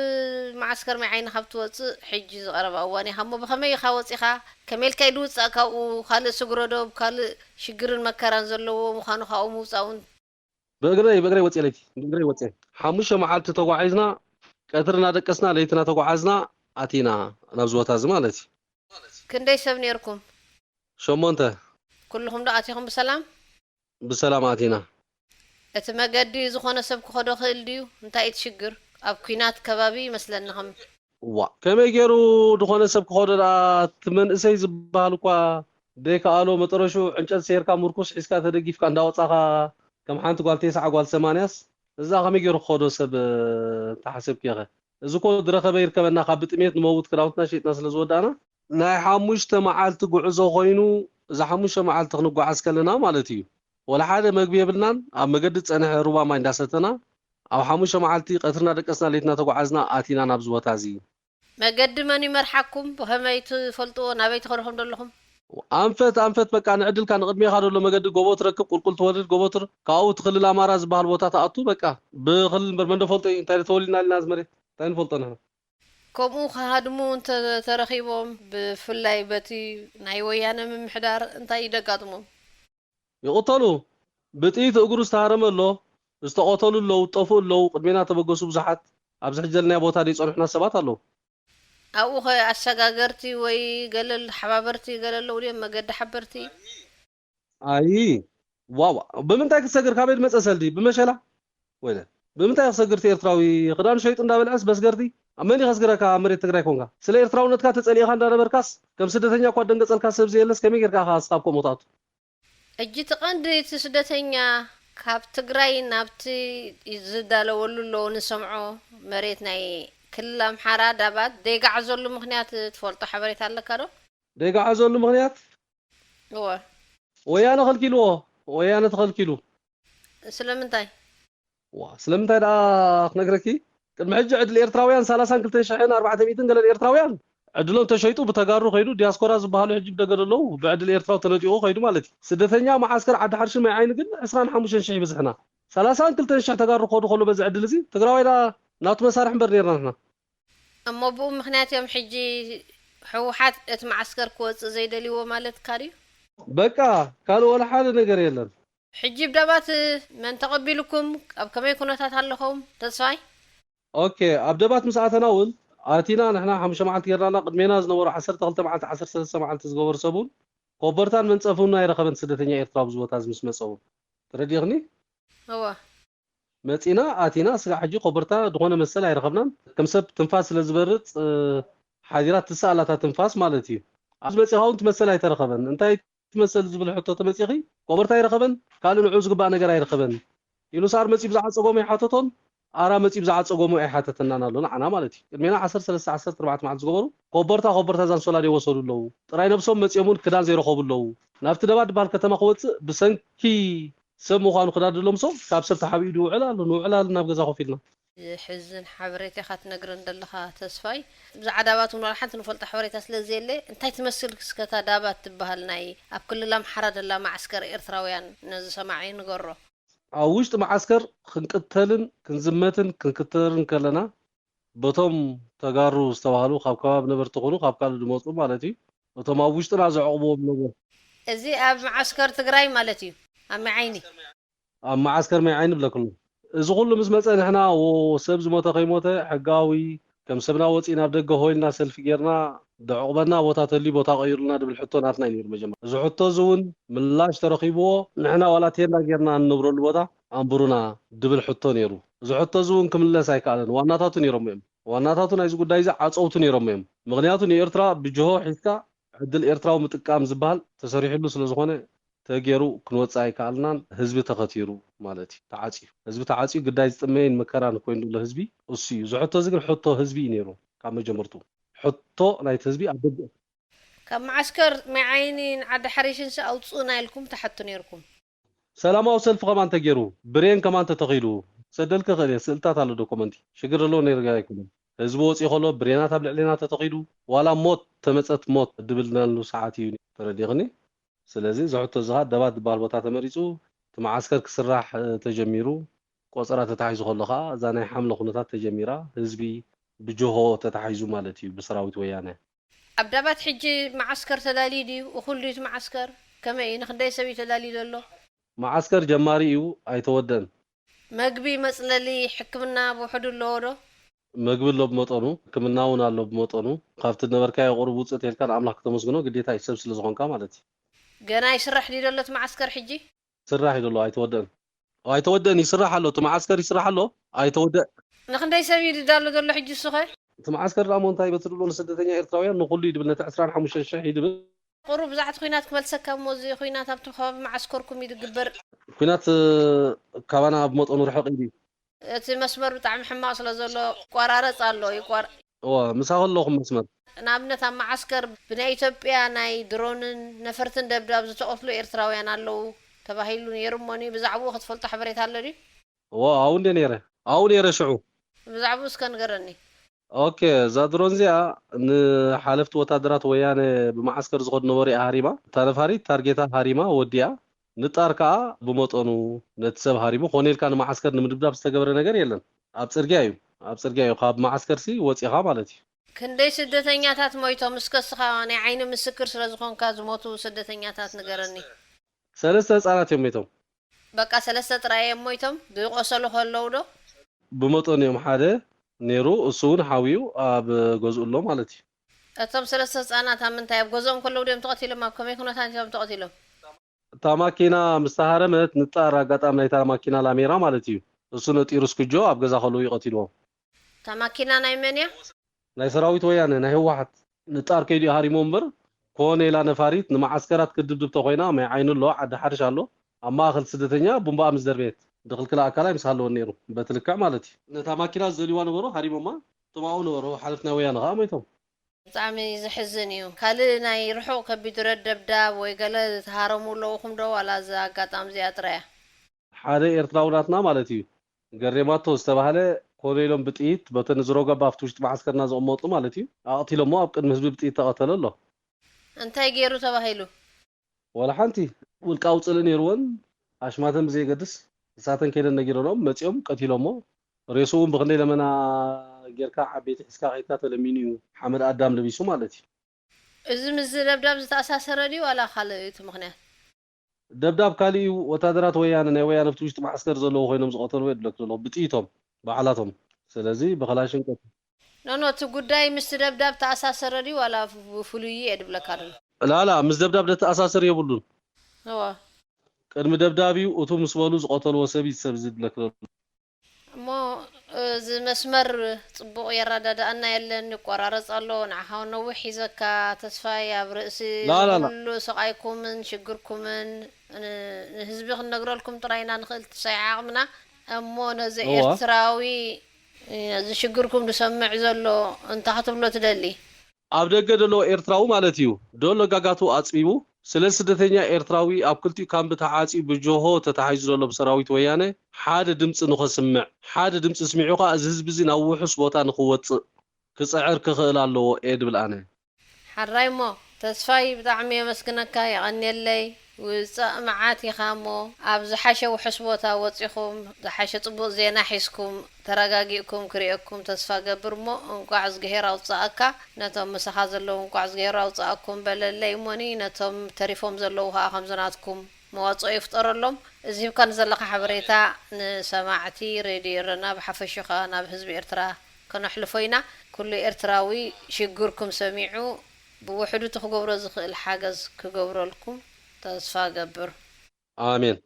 መዓስከር ማይ ዓይኒ ካብ ትወፅእ ሕጂ ዝቐረባ እዋን ኢኻ እሞ ብኸመይ ኢኻ ወፂኻ? ከመይ ኢልካ እዩ ዝውፃእ ካብኡ? ካልእ ስግረ ዶብ ካልእ ሽግርን መከራን ዘለዎ ምዃኑ ካብኡ ምውፃእ እውን ብእግረይ ብእግረይ ወፅየ ለይቲ ብእግረይ ወፅየ ሓሙሽተ መዓልቲ ተጓዒዝና ቀትሪ እናደቀስና ለይቲ እናተጓዓዝና ኣቲና ናብዚ ቦታ እዚ ማለት እዩ። ክንደይ ሰብ ነይርኩም? ሸሞንተ። ኩልኹም ዶ ኣቲኹም ብሰላም? ብሰላም ኣቲና። እቲ መገዲ ዝኾነ ሰብ ክኸዶ ክእል ድዩ? እንታይ እቲ ሽግር? ኣብ ኲናት ከባቢ ይመስለኒ ከም ዋ ከመይ ገይሩ ዝኾነ ሰብ ክኸዶ ደኣ? እቲ መንእሰይ ዝበሃል እኳ ደይከኣሎ መጠረሹ ዕንጨት ሰይርካ ምርኩስ ሒዝካ ተደጊፍካ እንዳወፃኻ ከም ሓንቲ ጓል ቴስዓ ጓል ሰማንያስ እዛ ከመይ ገይሩ ክኸዶ ሰብ ተሓሰብኪ ኢኸ? እዚ እኮ ዝረኸበ ይርከበና ካብ ብጥሜት ንመውት ክዳውንትና ሸይጥና ስለ ዝወዳእና ናይ ሓሙሽተ መዓልቲ ጉዕዞ ኮይኑ እዛ ሓሙሽተ መዓልቲ ክንጓዓዝ ከለና ማለት እዩ ወላ ሓደ መግቢ የብልናን ኣብ መገዲ ዝፀንሐ ሩባ ማይ እንዳሰተና ኣብ ሓሙሽተ መዓልቲ ቀትርና ደቀስና ሌትና ተጓዓዝና ኣቲና ናብዚ ቦታ እዚ መገዲ መን ይመርሓኩም? ብኸመይ ትፈልጥዎ? ናበይ ትኸዱ ከም ዘለኹም? ኣንፈት ኣንፈት በቃ ንዕድልካ ንቕድሜኻ ዘሎ መገዲ ጎቦ ትረክብ ቁልቁል ትወርድ ጎቦ ትር ካብኡ እቲ ክልል ኣማራ ዝበሃል ቦታ ትኣቱ በቃ ብኽልል እምበር መን ዶ ፈልጦ እዩ እንታይ ዶ ተወሊድና ኣለና እዚ መሬት እንታይ ንፈልጦ ንሕና ከምኡ ክሃድሙ እንተተረኺቦም ብፍላይ በቲ ናይ ወያነ ምምሕዳር እንታይ እዩ ደጋጥሞም? ይቕተሉ ብጥይት እግሩ ዝተሃረመ ኣሎ ዝተቐተሉ ኣለዉ ዝጠፍኡ ኣለዉ ቅድሜና ተበገሱ ብዙሓት ኣብዚ ሕጂ ዘለናዮ ቦታ ዘይፀንሑና ሰባት ኣለዉ ኣብኡ ኸ ኣሰጋገርቲ ወይ ገለ ሓባበርቲ ገለ ኣለዉ ድዮም መገዲ ሓበርቲ? ኣይ ዋዋ ብምንታይ ክትሰግር ካበይ ዝመፀ ሰልዲ ብመሸላ ወይለ ብምንታይ ክሰግርቲ ኤርትራዊ ክዳኑ ሸይጡ እንዳበልዐስ በስገርቲ ኣብ መን ከስግረካ ኣብ መሬት ትግራይ ኮንካ ስለ ኤርትራውነትካ ተፀሊእኻ እንዳነበርካስ ከም ስደተኛ እኳ ደንገፀልካ ሰብ ዘየለስ ከመይ ጌርካ ኢኻ እስኻ ኣብ ከምኡ ትኣቱ ሕጂ እቲ ቀንዲ እቲ ስደተኛ ካብ ትግራይ ናብቲ ዝዳለወሉ ኣሎ ንሰምዖ መሬት ናይ ክልል ኣምሓራ ዳባት ዘይጋዓዘሉ ምኽንያት ትፈልጦ ሓበሬታ ኣለካ ዶ? ዘይጋዓዘሉ ምኽንያት እወ ወያነ ከልኪልዎ ወያነ ተኸልኪሉ ስለምንታይ? ዋ ስለምንታይ ደኣ ክነግረኪ ቅድሚ ሕጂ ዕድል ኤርትራውያን ሰላሳን ክልተን ሽሕን ኣርባዕተ ሚእትን ገለን ኤርትራውያን ዕድሎም ተሸይጡ ብተጋሩ ከይዱ ዲያስኮራ ዝበሃሉ ሕጂ ብደገ ዘለዉ ብዕድል ኤርትራዊ ተነጢቑ ከይዱ ማለት እዩ ስደተኛ መዓስከር ዓዲ ሓርሽን ማይ ዓይኒ ግን ዕስራን ሓሙሽተን ሽሕ ይብዝሕና ሰላሳን ክልተን ሽሕ ተጋሩ ክኸዱ ከሎ በዚ ዕድል እዚ ትግራዋይ ደኣ ናቱ መሳርሒ እምበር ነርና ንሕና እሞ ብኡ ምኽንያት እዮም ሕጂ ህወሓት እቲ መዓስከር ክወፅእ ዘይደልይዎ ማለትካ ድዩ? በቃ ካልእ ወላ ሓደ ነገር የለን። ሕጂ ብዳባት መን ተቐቢሉኩም? ኣብ ከመይ ኩነታት ኣለኹም? ተስፋይ? ኦኬ ኣብ ደባት ምስ ኣተና እውን ኣቲና ንሕና ሓሙሽተ መዓልቲ ጌርናና ቅድሜና ዝነበሩ ዓሰርተ ክልተ መዓልቲ ዓሰርተ ሰለስተ መዓልቲ ዝገበሩ ሰብ እውን ኮበርታን መንፀፍን ኣይረኸበን ስደተኛ ኤርትራ ኣብዚ ቦታ እዚ ምስ መፀ እውን ተረዲእኽኒ? እወ መጺና ኣቲና ስጋዕ ሕጂ ኮበርታ ድኾነ መሰል ኣይረኸብናን ከም ሰብ ትንፋስ ስለ ዝበርጽ ሓዲራ ትስኣል ኣታ ትንፋስ ማለት እዩ ኣብዚ መጺኻ እውን ትመሰል ኣይተረኸበን እንታይ ትመሰል ዝብል ሕቶ ተመጺኺ ኮበርታ ኣይረኸበን ካልእ ንዑ ዝግባእ ነገር ኣይረኸበን ኢሉ ሳር መጺ ብዛዕባ ጸጎም ኣይሓተቶን ኣራ መጺ ብዛዕባ ጸጎሙ ኣይሓተተናን ኣሎ ንዓና ማለት እዩ ቅድሜና ዓሰርተ ሰለስተ ዓሰርተ ኣርባዕተ መዓልቲ ዝገበሩ ኮበርታ ኮበርታ ዛንሶላ ደይወሰዱ ኣለዉ ጥራይ ነብሶም መጺኦም እውን ክዳን ዘይረኸቡ ኣለዉ ናብቲ ደባት ድበሃል ከተማ ክወጽእ ብሰንኪ ሰብ ምዃኑ ክዳድሎም ሰው ካብ ሰብ ተሓቢኡ ድውዕል ኣሎ ንውዕል ኣሎ ናብ ገዛ ኮፍ ኢልና። ዝሕዝን ሓበሬታ ኢኻ ትነግረን ዘለኻ ተስፋይ። ብዛዕባ ዳባት እውን ዋላ ሓንቲ ንፈልጦ ሓበሬታ ስለ ዘየለ እንታይ ትመስል እስከ እታ ዳባት ትበሃል ናይ ኣብ ክልል ኣምሓራ ዘላ ማዕስከር ኤርትራውያን ነዚ ሰማዒ ንገሮ። ኣብ ውሽጢ መዓስከር ክንቅተልን ክንዝመትን ክንክተርን ከለና በቶም ተጋሩ ዝተባህሉ ካብ ከባቢ ነበርቲ ይኹኑ ካብ ካልእ ዝመፁ ማለት እዩ። እቶም ኣብ ውሽጥና ዘዕቑብዎም ነገር። እዚ ኣብ መዓስከር ትግራይ ማለት እዩ። ኣብ መዓይኒ። ኣብ መዓስከር መዓይኒ ይብለክሉ። እዚ ኩሉ ምስ መፀ ንሕና ዎ ሰብ ዝሞተ ከይሞተ ሕጋዊ ከም ሰብና ወፂእና ኣብ ደገ ሆ ኢልና ሰልፊ ጌርና ደዕቑበና ቦታ ተልዩ ቦታ ቀይሩልና ድብል ሕቶ ናትና እዩ ነይሩ መጀመርያ። እዚ ሕቶ እዚ እውን ምላሽ ተረኺብዎ ንሕና ዋላ ቴንዳ ጌርና እንነብረሉ ቦታ ኣንብሩና ድብል ሕቶ ነይሩ። እዚ ሕቶ እዚ እውን ክምለስ ኣይከኣለን። ዋናታቱ ነይሮሞ እዮም። ዋናታቱ ናይዚ ጉዳይ እዚ ዓፀውቱ ነይሮሞ እዮም። ምኽንያቱ ንኤርትራ ብጅሆ ሒዝካ ዕድል ኤርትራዊ ምጥቃም ዝበሃል ተሰሪሕሉ ስለዝኾነ ተገይሩ ክንወፅእ ኣይከኣልናን። ህዝቢ ተኸቲሩ ማለት እዩ። ተዓፅዩ። ህዝቢ ተዓፅዩ ግዳይ ዝጥመየን መከራን ኮይኑ ዘሎ ህዝቢ እሱ እዩ። እዚ ሕቶ እዚ ግን ሕቶ ህዝቢ እዩ ነይሩ ካብ መጀመርቱ። ሕቶ ናይቲ ህዝቢ ኣብ ደገ ካብ መዓስከር ማይ ዓይኒን ዓዲ ሓሪሽንሲ ኣውፅኡና ኢልኩም ትሓቱ ነይርኩም። ሰላማዊ ሰልፊ ከማን ተገይሩ፣ ብሬን ከማን ተተኺሉ፣ ክሰደልኪ እኽእል እየ፣ ስእልታት ኣሎ ዶኮመንቲ፣ ሽግር ዘለዎ ነገር ኣይኮነን። ህዝቢ ወፂኡ ከሎ ብሬናት ኣብ ልዕሌና ተተኺሉ፣ ዋላ ሞት ተመፀት ሞት ድብልናሉ ሰዓት እዩ ተረዲኽኒ። ስለዚ እዚ ሕቶ እዚ ከዓ ደባት ዝበሃል ቦታ ተመሪፁ፣ እቲ መዓስከር ክስራሕ ተጀሚሩ፣ ቆፀራ ተታሒዙ ከሎ ከዓ እዛ ናይ ሓምለ ኩነታት ተጀሚራ፣ ህዝቢ ብጅሆ ተታሒዙ ማለት እዩ ብሰራዊት ወያነ። ኣብ ዳባት ሕጂ መዓስከር ተዳልዩ ድዩ? እኹል ድዩ እቲ መዓስከር? ከመይ እዩ? ንክንደይ ሰብ እዩ ተዳልዩ ዘሎ? መዓስከር ጀማሪ እዩ፣ ኣይተወደእን። መግቢ፣ መፅለሊ፣ ሕክምና ብውሕዱ ኣለዎ ዶ? መግቢ ኣሎ ብመጠኑ፣ ሕክምና እውን ኣሎ ብመጠኑ። ካብቲ ነበርካዮ ቁሩብ ውፅእ ተልካ ንኣምላኽ ክተመስግኖ ግዴታ እዩ፣ ሰብ ስለ ዝኾንካ ማለት እዩ። ገና ይስራሕ ድዩ ዘሎ እቲ መዓስከር ሕጂ? ስራሕ እዩ ዘሎ፣ ኣይተወደእን። ኣይተወደእን፣ ይስራሕ ኣሎ። እቲ መዓስከር ይስራሕ ኣሎ፣ ኣይተወደእ። ንክንደይ ሰብ እዩ ድዳሎ ዘሎ ሕጂ እሱኸ? እቲ መዓስከር ደኣ እንታይ በቲ ድብሎ ንስደተኛ ኤርትራውያን ንኹሉ እዩ ድብል፣ ነቲ ዕስራን ሓሙሽተን ሽሕ እዩ ድብል። ቁሩብ ብዛዕቲ ኲናት ክመልሰካ እሞ፣ እዚ ኲናት ኣብቲ ከባቢ መዓስከርኩም እዩ ድግበር? ኲናት ካባና ብመጠኑ ርሕቕ ኢሉ እዩ። እቲ መስመር ብጣዕሚ ሕማቕ ስለ ዘሎ ይቋራረጽ ኣሎ። ይቋር እወ፣ ምሳኺ ኣለኹ መስመር። ንኣብነት ኣብ መዓስከር ብናይ ኢትዮጵያ ናይ ድሮንን ነፈርትን ደብዳብ ዝተቐትሉ ኤርትራውያን ኣለዉ ተባሂሉ ነይሩ እሞኒ፣ ብዛዕባኡ ክትፈልጦ ሓበሬታ ኣሎ ድዩ? እወ፣ ኣብኡ እንደ ነይረ። ኣብኡ ነይረ ሽዑ። ብዛዕባኡ እስከ ንገረኒ። ኦኬ፣ እዛ ድሮን እዚኣ ንሓለፍቲ ወታደራት ወያነ ብመዓስከር ዝኸዱ ነበሩ እያ ሃሪማ። እታ ነፋሪት ታርጌታ ሃሪማ ወዲኣ። ንጣር ከኣ ብመጠኑ ነቲ ሰብ ሃሪሙ፣ ኮነ ኢልካ ንመዓስከር ንምድብዳብ ዝተገበረ ነገር የለን። ኣብ ጽርግያ እዩ፣ ኣብ ጽርግያ እዩ፣ ካብ መዓስከርሲ ወጺኻ ማለት እዩ። ክንደይ ስደተኛታት ሞይቶም? እስከ እስኻ ናይ ዓይኒ ምስክር ስለ ዝኾንካ ዝሞቱ ስደተኛታት ንገረኒ። ሰለስተ ህጻናት እዮም ሞይቶም። በቃ ሰለስተ ጥራይ እዮም ሞይቶም? ዝቆሰሉ ከለዉ ዶ? ብመጠኑ እዮም፣ ሓደ ነይሩ፣ እሱ እውን ሓውዩ ኣብ ገዝኡ ኣሎ ማለት እዩ። እቶም ሰለስተ ህጻናት ኣብ ምንታይ ኣብ ገዝኦም ከለዉ ድዮም ተቐቲሎም? ኣብ ከመይ ኩነታት እዮም ተቐቲሎም? እታ ማኪና ምስ ተሃረመት ንጣር ኣጋጣሚ ናይታ ማኪና ላሜራ ማለት እዩ። እሱ ነጢሩ ስኩጆ ኣብ ገዛ ከለዉ እዩ ቀቲልዎም። እታ ማኪና ናይ መን እያ? ናይ ሰራዊት ወያነ ናይ ህወሓት ንጣር ከይዱ እዩ ሃሪሞ እምበር ኮነ ኢላ ነፋሪት ንመዓስከራት ክድብድብ ተኮይና ማይ ዓይኒ ኣሎ ዓዲ ሓርሽ ኣሎ ኣብ ማእኸል ስደተኛ ቡምባኣ ምስ ደርበየት ድኽልክላ ኣካላይ ምስ ሃለወን ነይሩ በቲ ልክዕ ማለት እዩ። ነታ ማኪና ዝደልይዋ ነበሩ ሃሪሞማ እቶም ኣብኡ ነበሩ ሓለፍቲ ናይ ወያነ ከዓ ሞይቶም። ብጣዕሚ ዘሕዝን እዩ። ካልእ ናይ ርሑቕ ከቢድ ረድ ደብዳብ ወይ ገለ ዝተሃረሙ ኣለውኹም ዶ ዋላ እዛ ኣጋጣሚ እዚኣ ጥራይ እያ? ሓደ ኤርትራዊ ናትና ማለት እዩ ገሬማቶ ዝተባህለ ኮነ ኢሎም ብጥይት በተን ዝሮገባ ኣብቲ ውሽጢ መዓስከርና ዝቕመጡ ማለት እዩ ኣቕቲሎሞ ኣብ ቅድሚ ህዝቢ ብጥይት ተቐተለ ኣሎ። እንታይ ገይሩ ተባሂሉ? ዋላ ሓንቲ ውልቃዊ ጽልኢ ነይርወን ኣሽማተን ብዘየገድስ ንሳተን ከይደን ነጊረኖም መጺኦም ቀቲሎሞ ሬስኡ እውን ብክንደይ ለመና ጌርካ ዓበይቲ ሒዝካ ከይድካ ተለሚኑ እዩ ሓመድ ኣዳም ለቢሱ ማለት እዩ። እዚ ምስዚ ደብዳብ ዝተኣሳሰረ ድዩ ዋላ ካልእ እዩ እቲ ምኽንያት? ደብዳብ ካሊእ እዩ፣ ወታደራት ወያነ ናይ ወያነ ኣብቲ ውሽጢ መዓስከር ዘለዉ ኮይኖም ዝቐተልዎ እየ ዝብለኪ ዘለኹ ብጥይቶም ባዕላቶም፣ ስለዚ ብክላሽን ቀት። ኖኖ እቲ ጉዳይ ምስቲ ደብዳብ ተኣሳሰረ ድዩ ዋላ ብፍሉይ እየ ድብለካ ደሎ? ላላ ምስ ደብዳብ ደተኣሳስር የብሉን። እወ። ቅድሚ ደብዳብ እዩ እቱ ምስ በሉ ዝቐተልዎ ሰብ እዩ ሰብ እዚ ድብለኪ ዘሎ። እሞ እዚ መስመር ጽቡቕ የረዳድኣና የለን፣ ይቆራረጽ ኣሎ። ንዓኻ እውን ነዊሕ ሒዘካ ተስፋይ፣ ኣብ ርእሲ እዚ ኩሉ ስቓይኩምን ሽግርኩምን ንህዝቢ ክንነግረልኩም ጥራይ ኢና ንኽእል፣ ትሳይ ዓቕምና። እሞ ነዚ ኤርትራዊ ነዚ ሽግርኩም ዝሰምዕ ዘሎ እንታይ ክትብሎ ትደሊ? ኣብ ደገ ደሎ ኤርትራዊ ማለት እዩ ዶ ለጋጋቱ ኣጽቢቡ ስለ ስደተኛ ኤርትራዊ ኣብ ክልቲኡ ካምቢ ተዓጽዩ ብጆሆ ተታሒዙ ዘሎ ብሰራዊት ወያነ ሓደ ድምጺ ንኸስምዕ ሓደ ድምጺ ስሚዑ ከኣ እዚ ህዝቢ እዚ ናብ ውሑስ ቦታ ንኽወጽእ ክጽዕር ክኽእል ኣለዎ እየ ድብል ኣነ። ሓራይ እሞ ተስፋይ ብጣዕሚ የመስግነካ የቐንየለይ። ውጻእ መዓት ኢኻ እሞ ኣብ ዝሓሸ ውሑስ ቦታ ወጺኹም ዝሓሸ ጽቡቕ ዜና ሒዝኩም ተረጋጊእኩም ክርእየኩም ተስፋ ገብር እሞ እንቋዕ እዝግሄር ኣውጻኣካ ነቶም ምሳኻ ዘለዉ እንቋዕ እዝግሄር ኣውጻኣኩም በለለይ እሞኒ ነቶም ተሪፎም ዘለዉ ከኣ ከምዚ ናትኩም መዋጽኦ ይፍጠረሎም። እዚ ሂብካኒ ዘለኻ ሓበሬታ ንሰማዕቲ ሬድዮ ኤረና ብሓፈሽኡ ከኣ ናብ ህዝቢ ኤርትራ ከነሕልፎ ኢና። ኩሉ ኤርትራዊ ሽግርኩም ሰሚዑ ብውሕዱ እቲ ክገብሮ ዝኽእል ሓገዝ ክገብረልኩም ተስፋ እገብር። ኣሜን።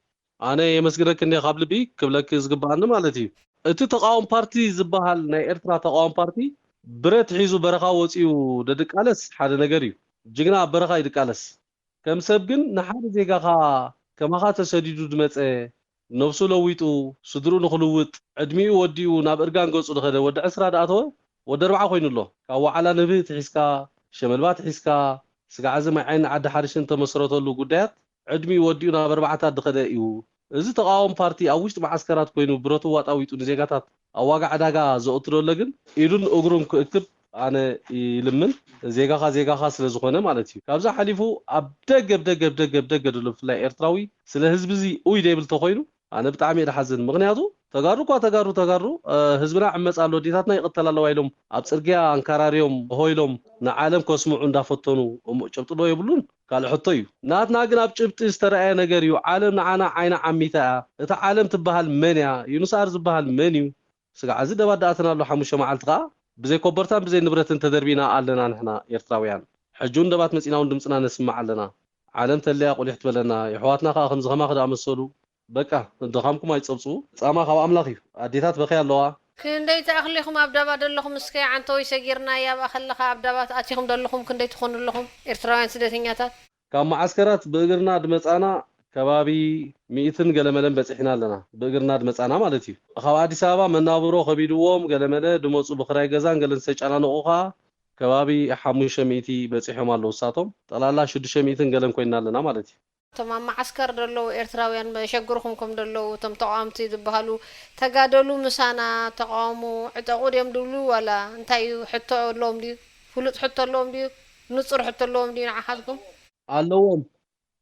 ኣነ የመስግነኪ እንዴ ካብ ልቢ ክብለኪ ዝግበኣኒ ማለት እዩ። እቲ ተቃዋሚ ፓርቲ ዝበሃል ናይ ኤርትራ ተቃዋሚ ፓርቲ ብረት ሒዙ በረኻ ወፂኡ ደድቃለስ ሓደ ነገር እዩ። ጅግና ኣብ በረኻ ይድቃለስ። ከም ሰብ ግን ንሓደ ዜጋኻ ከማኻ ተሰዲዱ ዝመፀ ነብሱ ለዊጡ ስድርኡ ንኽልውጥ ዕድሚኡ ወዲኡ ናብ እርጋን ገፁ ዝኸደ ወዲ ዕስራ ዝኣተወ ወዲ ኣርብዓ ኮይኑ ኣሎ። ካብ ወዓላ ንብህቲ ሒዝካ ሸመልባት ሒዝካ ስጋዕ እዚ ማይ ዓይኒ ዓዲ ሓርሽን ተመስረተሉ ጉዳያት ዕድሚኡ ወዲኡ ናብ ኣርባዕታት ዝኸደ እዩ። እዚ ተቓዋሚ ፓርቲ ኣብ ውሽጢ መዓስከራት ኮይኑ ብረቱ ዋጣዊጡ ንዜጋታት ኣብ ዋጋ ዕዳጋ ዘእቱ ዘሎ ግን ኢዱን እግሩን ክእክብ ኣነ ይልምን። ዜጋኻ ዜጋኻ ስለ ዝኾነ ማለት እዩ። ካብዚ ሓሊፉ ኣብ ደገ ብደገ ብደገ ብደገ ዘሎ ብፍላይ ኤርትራዊ ስለ ህዝቢ እዚ ኡይ ደይብል ተኾይኑ ኣነ ብጣዕሚ እየ ድሓዝን። ምኽንያቱ ተጋሩ እኳ ተጋሩ ተጋሩ ህዝብና ዕመፅ ኣሎ ዴታትና ይቕተል ኣለዋ ኢሎም ኣብ ፅርግያ ኣንካራርዮም ሆ ኢሎም ንዓለም ከስምዑ እንዳፈተኑ እሞ ጭብጢ ዶ የብሉን? ካልእ ሕቶ እዩ። ናትና ግን ኣብ ጭብጢ ዝተረኣየ ነገር እዩ። ዓለም ንዓና ዓይና ዓሚታ እያ። እታ ዓለም ትበሃል መን እያ? ዩንስኣር ዝበሃል መን እዩ? ስጋዕ እዚ ደባት ደኣተናሉ ሓሙሽተ መዓልቲ ከኣ ብዘይ ኮበርታን ብዘይ ንብረትን ተደርቢና ኣለና ንሕና ኤርትራውያን። ሕጂ እውን ደባት መጺና እውን ድምጽና ነስምዕ ኣለና። ዓለም ተለያ ቁሊሕ ትበለና፣ የሕዋትና ከኣ ከምዚ ከማኺ ደኣመሰሉ። በቃ፣ ድኻምኩም ኣይትጸብጽቡ፣ ጻማ ካብ ኣምላኽ እዩ። ኣዴታት በኽያ ኣለዋ። ክንደይ ትኣኽሉ ኢኹም ኣብ ዳባት ዘለኹም? እስከ ዓንተወይ ሰጊርና፣ ያብኣ ከለኻ ኣብ ዳባት ኣቲኹም ዘለኹም ክንደይ ትኾኑ ኣለኹም ኤርትራውያን ስደተኛታት? ካብ መዓስከራት ብእግርና ድመጻና ከባቢ ሚእትን ገለመለን በጺሕና ኣለና። ብእግርና ድመጻና ማለት እዩ። ካብ ኣዲስ ኣበባ መናብሮ ከቢድዎም ገለመለ ድመጹ ብኽራይ ገዛን ገለን ዝተጨናነቑ ከኣ ከባቢ ሓሙሽተ ሚእቲ በጺሖም ኣለዉ። ንሳቶም ጠቕላላ ሽዱሽተ ሚእትን ገለን ኮይንና ኣለና ማለት እዩ። እቶም ኣብ መዓስከር ዘለዉ ኤርትራውያን መሸግርኹም ከም ዘለዉ እቶም ተቃወምቲ ዝበሃሉ ተጋደሉ ምሳና ተቃወሙ ዕጠቑ ድዮም ድብሉ ዋላ እንታይ እዩ? ሕቶ ኣለዎም ድዩ? ፍሉጥ ሕቶ ኣለዎም ድዩ? ንጹር ሕቶ ኣለዎም ድዩ ንዓኻትኩም? ኣለዎም።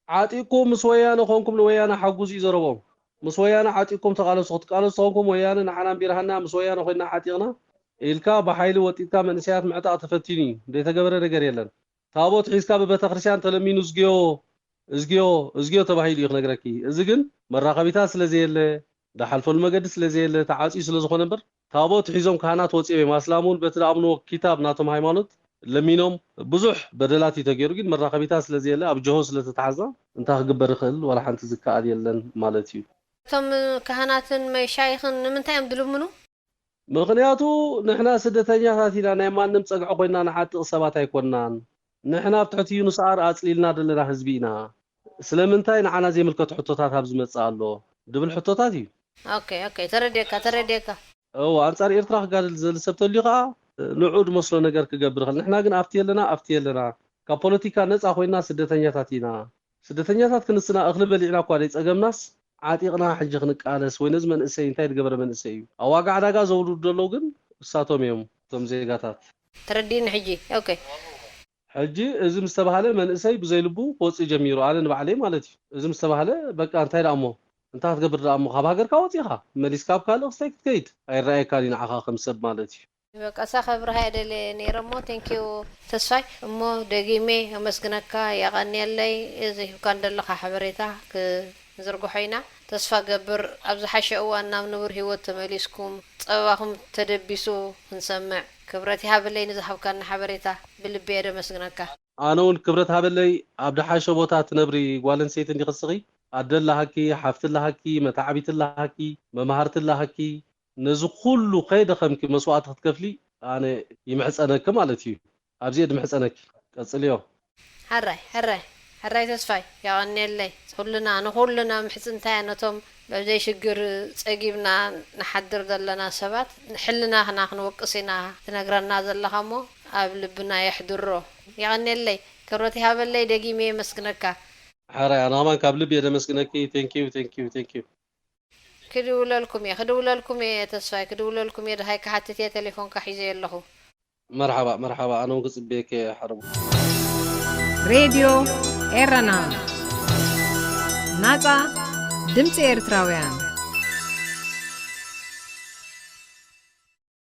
ዓጢቕኩም ምስ ወያነ ኮንኩም ንወያነ ሓጉዙ እዩ ዘረቦም። ምስ ወያነ ዓጢቕኩም ተቓለሱ። ክትቃለሱ ተኾንኩም ወያነ ንዓና እምቢርሃና፣ ምስ ወያነ ኮይንና ዓጢቕና ኢልካ ብሓይሊ ወጢጥካ መንእሰያት ምዕጣቕ ተፈቲኑ እዩ። ዘይተገበረ ነገር የለን። ታቦት ሒዝካ ብቤተክርስትያን ተለሚኑ እዝግዮ፣ እዝግዮ፣ እዝግዮ ተባሂሉ እዩ ክነግረኪ። እዚ ግን መራኸቢታት ስለ ዘየለ፣ ዝሓልፈሉ መገዲ ስለ ዘየለ፣ ተዓጽዩ ስለ ዝኾነ እምበር፣ ታቦት ሒዞም ካህናት ወጺኦም እዮም። ኣስላም እውን በቲ ዝኣምንዎ ኪታብ ናቶም ሃይማኖት ለሚኖም። ብዙሕ በደላት እዩ ተገይሩ፣ ግን መራኸቢታት ስለ ዘየለ፣ ኣብ ጀሆ ስለ ተታሕዝና፣ እንታይ ክግበር ይኽእል? ዋላ ሓንቲ ዝከኣል የለን ማለት እዩ። እቶም ካህናትን መሻይኽን ንምንታይ እዮም ዝልምኑ? ምኽንያቱ ንሕና ስደተኛታት ኢና፣ ናይ ማንም ጸግዒ ኮይና ንዓጥቕ ሰባት ኣይኮናን። ንሕና ኣብ ትሕቲ ዩንስኣር ኣጽሊልና ዘለና ህዝቢ ኢና። ስለምንታይ ንዓና ዘይምልከቱ ሕቶታት ኣብ ዝመጽእ ኣሎ? ድብል ሕቶታት እዩ። ኦኬ፣ ኦኬ፣ ተረድየካ፣ ተረድየካ። እወ፣ ኣንጻር ኤርትራ ክጋደል ዝደሊ ሰብ ተልዩ ከኣ ንዑ ድመስሎ ነገር ክገብር ይኽእል። ንሕና ግን ኣብቲ የለና፣ ኣብቲ የለና። ካብ ፖለቲካ ነጻ ኮይና ስደተኛታት ኢና። ስደተኛታት ክንስና እኽሊ በሊዕና እኳ ደይ ጸገምናስ፣ ዓጢቕና ሕጂ ክንቃለስ ወይ ነዚ መንእሰይ እንታይ ዝገበረ መንእሰይ እዩ? ኣብ ዋጋ ዕዳጋ ዘውርዱ ዘለዉ ግን እሳቶም እዮም፣ እቶም ዜጋታት። ተረዲእኒ ሕጂ። ኦኬ። ሕጂ እዚ ምስ ተባህለ መንእሰይ ብዘይ ልቡ ክወጽእ ጀሚሩ፣ ኣነ ንባዕለይ ማለት እዩ። እዚ ምስ ተባህለ በቃ እንታይ ደኣ እሞ፣ እንታይ ክትገብር ደኣ እሞ፣ ካብ ሃገርካ ወጺኻ መሊስካ ኣብ ካልእ ክስታይ ክትከይድ ኣይረኣየካን እዩ ንዓኻ ከም ሰብ ማለት እዩ። በቃ እሳ ከብርሃ እየ ደልየ ነይረ እሞ፣ ቴንኪዩ ተስፋይ። እሞ ደጊመ የመስግነካ፣ የቐንየለይ። እዚ ሂብካን ዘለኻ ሓበሬታ ክዝርግሖ ኢና። ተስፋ ገብር ኣብ ዝሓሸ እዋን ናብ ንቡር ህይወት ተመሊስኩም ጸበባኹም ተደቢሱ ክንሰምዕ። ክብረት ይሃበለይ ንዝሃብካኒ ሓበሬታ፣ ብልቢ እየ ደመስግነካ። ኣነ እውን ክብረት ሃበለይ። ኣብ ድሓሸ ቦታ ትነብሪ ጓል ኣንስተይቲ እንዲኺ እስኺ? ኣደ ኣለሃኪ፣ ሓፍቲ ኣለሃኪ፣ መተዓቢቲ ኣለሃኪ፣ መማህርቲ ኣለሃኪ። ነዚ ኩሉ ከይደኸምኪ መስዋእቲ ክትከፍሊ ኣነ ይምሕጸነኪ ማለት እዩ። ኣብዚ እየ ድምሕጸነኪ። ቀጽልዮ። ሕራይ፣ ሕራይ፣ ሕራይ ተስፋይ፣ የቐንየለይ። ኩልና፣ ንኹልና ምሕጽንታ እያ ነቶም በብዘይ ሽግር ጸጊብና ንሓድር ዘለና ሰባት። ሕልናና ክንወቅስ ኢና ትነግረና ዘለኻ እሞ ኣብ ልብና የሕድሮ። የቐንየለይ፣ ክብረት ይሃበለይ፣ ደጊመ የመስግነካ። ሕራይ፣ ኣነ ከማን ካብ ልቢ እየ ደመስግነኪ። ቴንኪዩ፣ ቴንኪዩ፣ ቴንኪዩ። ክድውለልኩም እየ፣ ክድውለልኩም እየ ተስፋይ፣ ክድውለልኩም እየ። ደሃይ ክሓትት እየ፣ ቴሌፎንካ ሒዘ ኣለኹ። መርሓባ፣ መርሓባ፣ ኣነ እውን ክጽበየኪ እየ፣ ሓረቡ። ሬድዮ ኤረና፣ ናጻ ድምጺ ኤርትራውያን።